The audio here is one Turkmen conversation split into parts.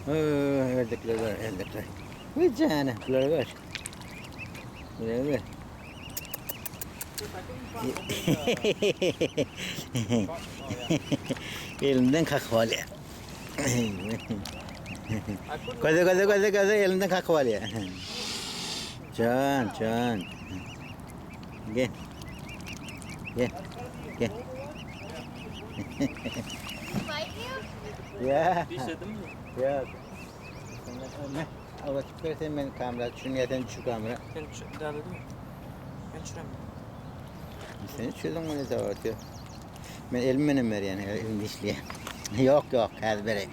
Ördekler bar, ördekler. Uy jana, bulara gör. Bulara gör. Elinden kakyp alýar. Göze göze göze göze elinden kakyp alýar. Jan, jan. Gel. Gel. Gel. Bite you? Yeah. Dişledin mi? Ya. Ne? Awa çykyp bersen men kamera düşürýän sen düşür kamera. Sen düşür, däl mi? Ben düşürem. Sen düşürdün mü ne zaman diyor. Men elim menen berýän, elim dişli. Yok yok, häzir bereýin.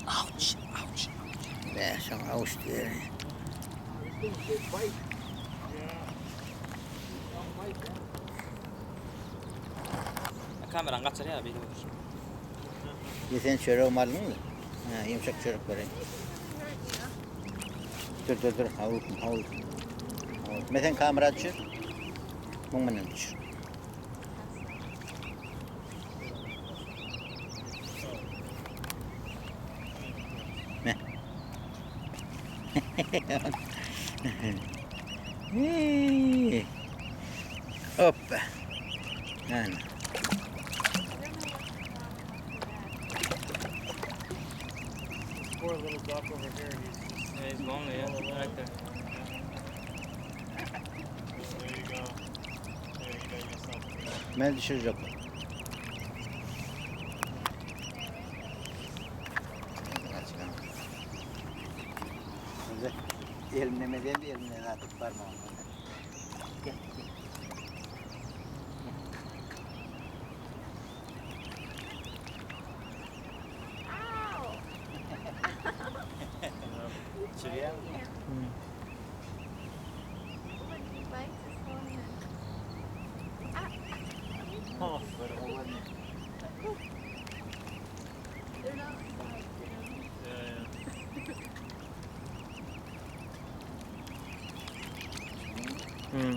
Ouch, ouch. Be, şoň avuç diýer. Kameran kaçar ya beýle olur. Ya sen çöreğimi aldyňmy? Ha, ýumşak çörek bereýin. Dur dur dur, howlukma, howlukma. Men sen kamera düşür. Muň menen düşür. Ne? Hey. Hoppa. Yani. Poor little duck over here. He's just Yeah, he's lonely, yeah. Right there. there you go. There you got yourself. a Men düşürjek. Elimle medem, elimle zaten parmağım. Gel, gel. Ow! Çürüyen mi? Look, he bites his whole hand. Oh, They're not dogs, you know. yeah, yeah. Hmm.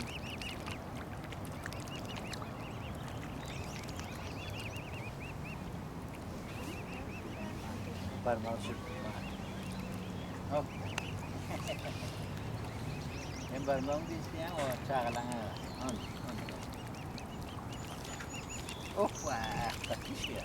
Parmağını sür. Hop. Hem parmağımı da isteyen o çağılan. On, on. Hoppa, kaçmış ya.